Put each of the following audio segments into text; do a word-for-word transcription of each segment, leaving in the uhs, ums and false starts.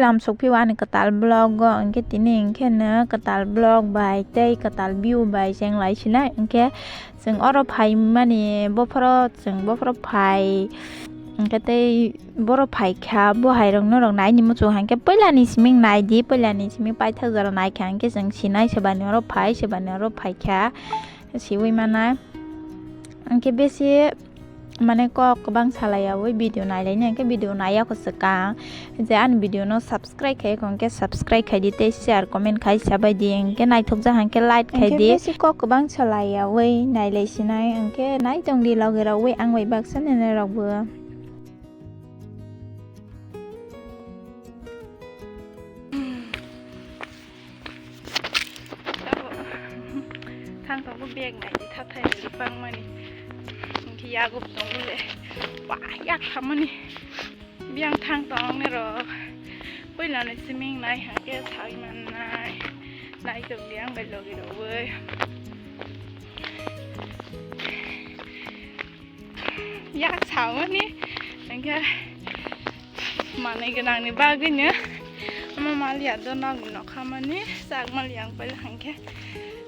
Tam sokphio ani kwtal vlog o, hwnkhe tini hwnkhe no kwtal vlog bai tei kwtal view bai cheng lai sinai, hwnkhe chwng oro phaimani bophoro, chwng bophoro phai, hwnkhe tei boro phaikha, bo hairok norok naini muchung hwnkhe puilani siming naidi, puilani siming paithak jora naikha, hwnkhe chwng sinai sebani oro phai, sebani oro phaikha, siwi manai. Hwnkhe besi mane kok kwbang salaiyawi video nailaini, hwnkhe video naiya kho swkang. Je ani video no subscribe khai kho, hwnkhe subscribe khai di tei share comment khai sabai di, hwnkhe naithok jak hwnkhe like khai di. Hwnkhe besi kok kwbang salaiyawi nailai sinai, hwnkhe naitong di logi rokwi ang bai baksa nini rokbo. Abo thang tongo bag nai di thathai ni rwpang mani. Hwnkhe yago tongo le. Ba yak khamani. Biyang thang tong ni rok. Puila ni siming nai hwnkhe sai man nai. Nai tong di ang bai logi rokwi. Yak samani hwnkhe manwi gwnangni bagwino omo maliya do nokni nokha mani sak maliya ang paila hwnkhe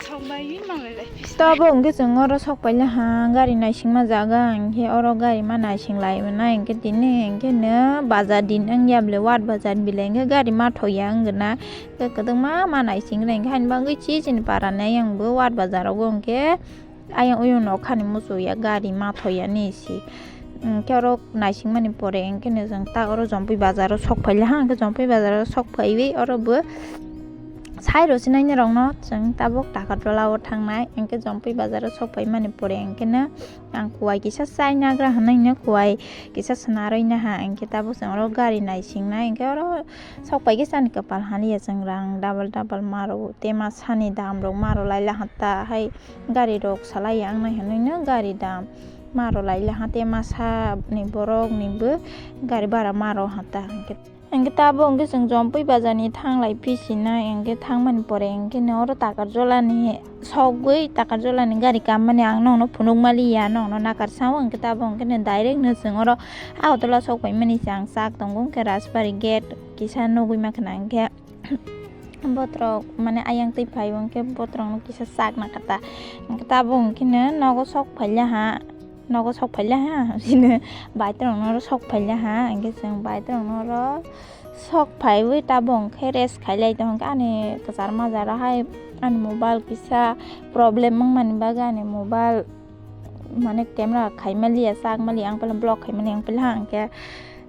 sok bai manwi lai phi. Tabuk hwnkhe chwng oro sok paila ha gari naisingma jaga hwnkhe oro gari ma naising lai mwnai hwnkhe tini hwnkhe no bazar din wngya bwle wat bazar bwle hwnkhe gari ma thoya wngna hwnkhe kwbangma ma naising lai hwnkhe haini bagwi chi chini para ni ayang bo wat bazar rogo hwnkhe. Ayang oyung nokhani muchungya gari mathoyani si. Hwnkhe oro naisingmani pore hwnkhe no chwng ta oro Jompui bazaro sok phaila ha, hwnkhe Jompui bazaro sok phaiwi oro bo sai rw sinai norokno chwng tabuk Takarjala o thangnai. Hwnkhe Jompui bazaro sok phaimani pore hwnkhe no ang kuwai kisa chai nagra hwnwi no kuwai kisa swnarwi naha, hwnkhe tabuk chwng oro gari naisingnai. Hwnkhe oro sok paikhe chani kwpal haliya chwng rang double double ma rw tei ma sani dam rok ma rw laila ha ta hai. Gari rok salai ya wngnai hwnwi no gari dam ma rw lai laha tei masa ni borok ni bo gari bara ma rw ha ta hwnkhe. Hwnkhe tabuk hwnkhe chwng Jompui bazar ni thang lai phi sinai hwnkhe thang mani pore hwnkhe no oro Takarjala ni sogwi Takarjala ni gari kammani ang nokno phunuk maliya nokno nakar sao hwnkhe tabuk hwnkhe no direct no chwng oro Agartala sok pai mani se ang chak tongo hwnkhe Rajbari gate kisa nugwi ma khwna hwnkhe. Botrok mane ayang twi phai o hwnkhe botrok no kisa chak na kha ta. Hwnkhe tabuk hwnkhe no nogo sok phaila ha, nogo sok phaila ha, sini bike rok no oro sok phaila ha, hwnkhe chwng bike rok no oro sok phaiwi tabuk hwnkhe rest khai lai tong hwnkhe ani kwchar majaro hai ani mobile kisa problem wngmani bagwi ani mobile mane camera khai maliya chak maliya ang pala block khai mani ang pala ha hwnkhe.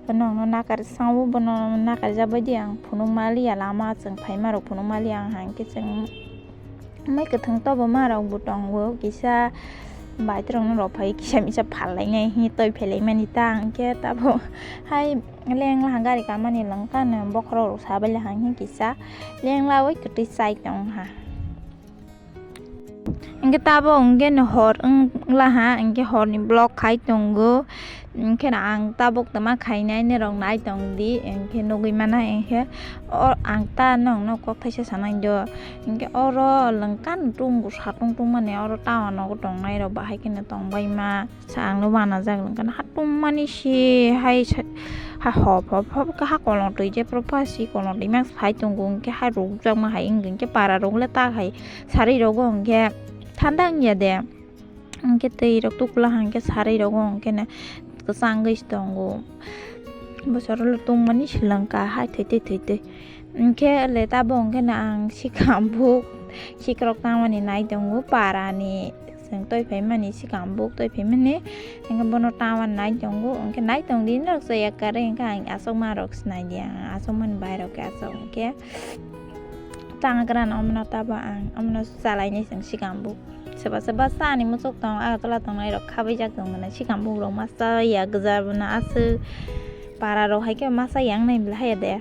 Bono ang no nakar sango, bono nakar jak bai di ang phunuk maliya lama chwng phaima rok phunuk maliya ang hang khe chwng mai kwthwng tobo ma rok bo tongo kisa bike rok no rw phai kisa misa phal lai nai hi toi phelai mani ta hwnkhe tabuk hai lengla gari kamani lwngkha no bokhorok rok sabai le hang hi kisa lengla oi kwtwi chai tong ha. Hwnkhe tabuk hwnkhe no hor wngla ha, hwnkhe horni vlog khai tongo. Hwnkhe no ang tabuk tama khainai norok nai tong di, hwnkhe nugwi mana hwnkhe o ang ta nokno kok thaisa sanai do. Hwnkhe oro lwngkha no tung satung tungmani oro tower nogo tongnai rok bahai kheno tongbaima. Sa ang no wanajak lwng kha na, ha tungmani se hai sa-, ha hop hop hop khe ha kolong twi je phuru pha si kolong twi ma phai tongo, hwnkhe ha rukjakma hai wngkha, hwnkhe para rok le ta hai sarwi rogo hwnkhe thanda wngya de, hwnkhe twi rok tukla hwnkhe sarwi rogo hwnkhe kwchangwi se tongo. Bwsaro le tungmani se lwng kha hai thwi twi thwi twi. Hwnkhe le tabuk hwnkhe no ang sikha buk sikrok tamani nai tongo parani. Chwng toi phaimani sikha buk toi phaimani. Hwnkhe bono tamani nai tongo. Hwnkhe nai tong di norok chaya kwrwi hwnkhe ang aswk ma rok sinai di ang aswk mani bai rok khe aswk hwnkhe. Tang kwrwng omono tabo ang omono chalainai chwng sikha buk. Soba soba chani muchuk tong Agartala tongnai rok khabijak tong gana sikha buk rok ma chaya gwja bono aswk para rok hai khe ma chaya wngnai bwlai haya de.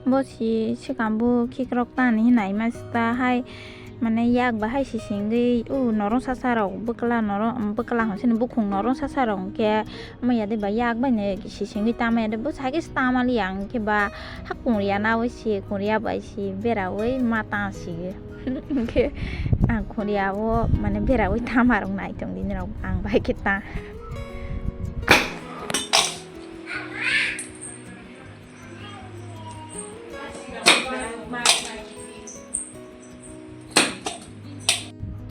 Bo si sikha buk khikrok tani hinwi ma sita hai. Mane yak bahai sisingwi, o norong sasa rok bwkla norong, bwkla hwn sini bukhung norong sasa rok hwnkhe, omo ya de ba yak bai no sisingwi tama ya de, bwsa khe se tama li ya hwnkhe ba ha kungya nawi si, kungya bai si berawi ma ta si. Hwnkhe ang kungya o mane berawi tama rok nai tong di nirok ang bai khe ta.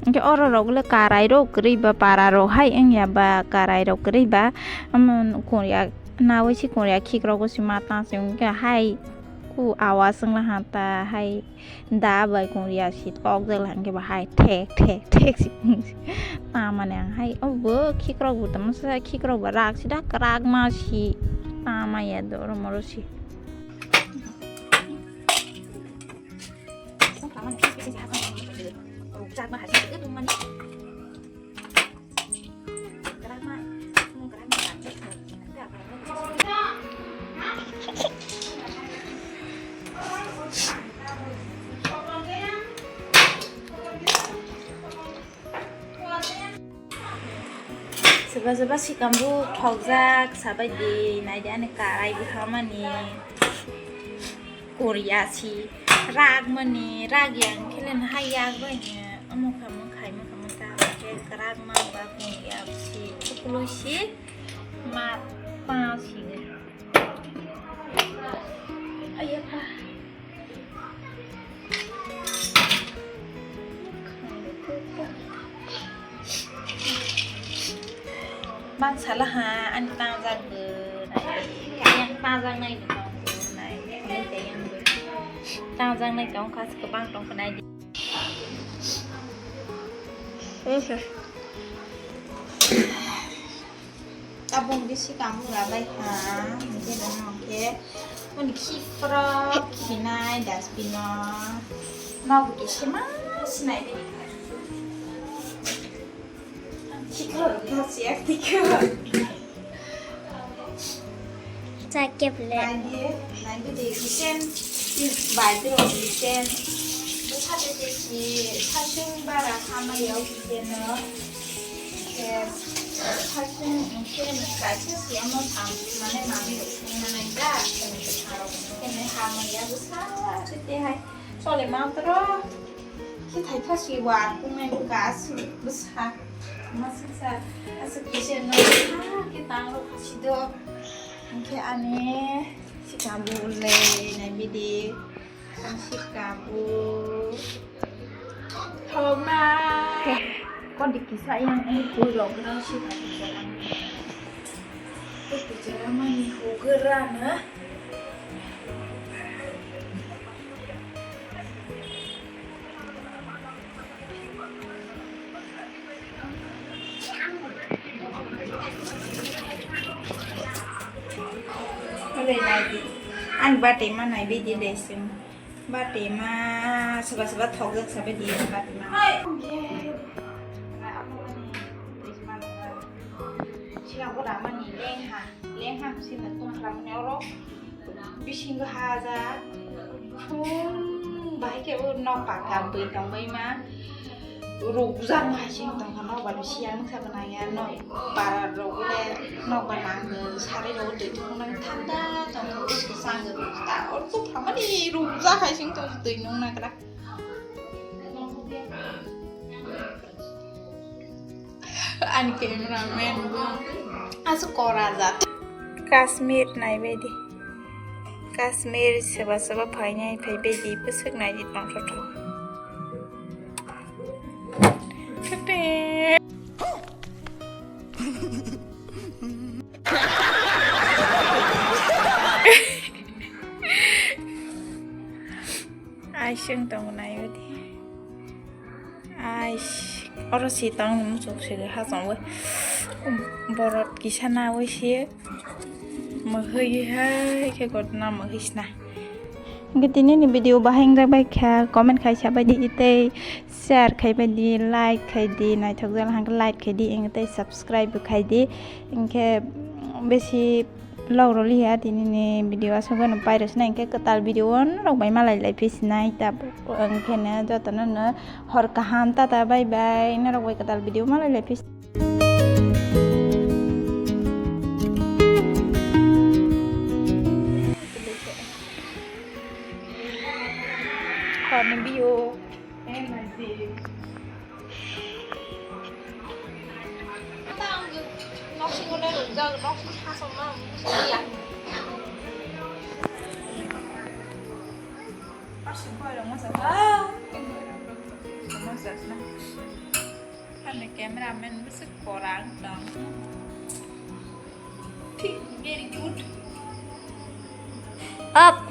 Hwnkhe oro rok le karai rok kwrwi ba para rok hai wngya ba karai rok kwrwi ba, omo kungya nawi si kungya khik rok bo si ma ta si hwnkhe hai ku awas wngla ha ta hai. Da bai kung ria si kok jak lai hwnkhe bo hai thek thek thek si kung si. Tamani ang hai obo khikrok bo tamo sa khikrok bo rak si da kwrak ma si. Tama ya doro moro si. Soba soba sikam bo thokjak sabai di, nai di ani karai bo hamani. Korea si rak mani, rak yang khe len hai yak bai ni, omo kha mo khai mo kha mo ta khe kwrak ma ba Korea si, chuklo si ma pa si. Ayapa. Bang sala ha, ani tangjak bo nai. Yang tangjak nai ni tong bo nai. Ani te yang bo. Tangjak nai tong kha, kwbang tong kha nai di. Tabuk bisi kamu rabai ha, hingke bono hingke boni khikrok khinai dustbin o nogo kisa ma sinai di. Khikrok no siya tiko. Sakep le. Nai di, nai di di kisen, bai di rok kisen. Bwsa de de si, sasung bara kama yau kisen no. Ke, sasung, ke, kaisa si amo sam, mane mami rok sung na nai da, kene ke tharo, kene hama ya bwsa, te te hai. Chole matro. Khe thaitha si wa kungnai buka aswk bwsa. Masuksa aswk kisa no ha khe tang rw kha si do. Hingkhe ani sikabu le nai bidi. Ang sikabu. Thoma. Kondi kisa yang ani pui rok gra sikabu jalan. Pui jalan mani hugra na. Ani bati ma nai bidi de sing. Bati ma soba soba thok jak sabai di bati ma. Siya ko ramani lengha. Lengha sina tongkha mani oro bisingo haja khum bahai khe o nok pakha bwi tongbai ma rukjak ma hai sing tongkha nok bar bisi ang sa gwnang ya nok para rok le nok bar nang sari rok twi thung nang thanda tongkha bwswk chang ta oro tongkha mani rukjak hai sing tong twi nung nagra. Ani cameraman bo aswk kora jat. Kashmir naibaidi. Kashmir soba soba phainai phaibaidi bwswk naidi tongthokthok. Tete. Aising tong nai odi. Ais, oro si tong muchuk se ha tong we. Borot kisa na we si. Mohoi hai khe gotna mohoi sna. Hingke tini ni video bahai wngjakbai kha, comment khai sabai di, tei share khai bai di, like khai di, naithok jala hingke like khai di, hingke tei subscribe bo khai di, hingke besi Vlog roli ya tini ni video aswk no pairwsna hinkhe kwtal video o norok bai malai lai phi sinai tabuk hinkhe no joto no no hor kaham tata bye bye norok bai kwtal video malai lai phi. Hor ni view. Cameraman bwswk kwrwng tong. Very good. Up.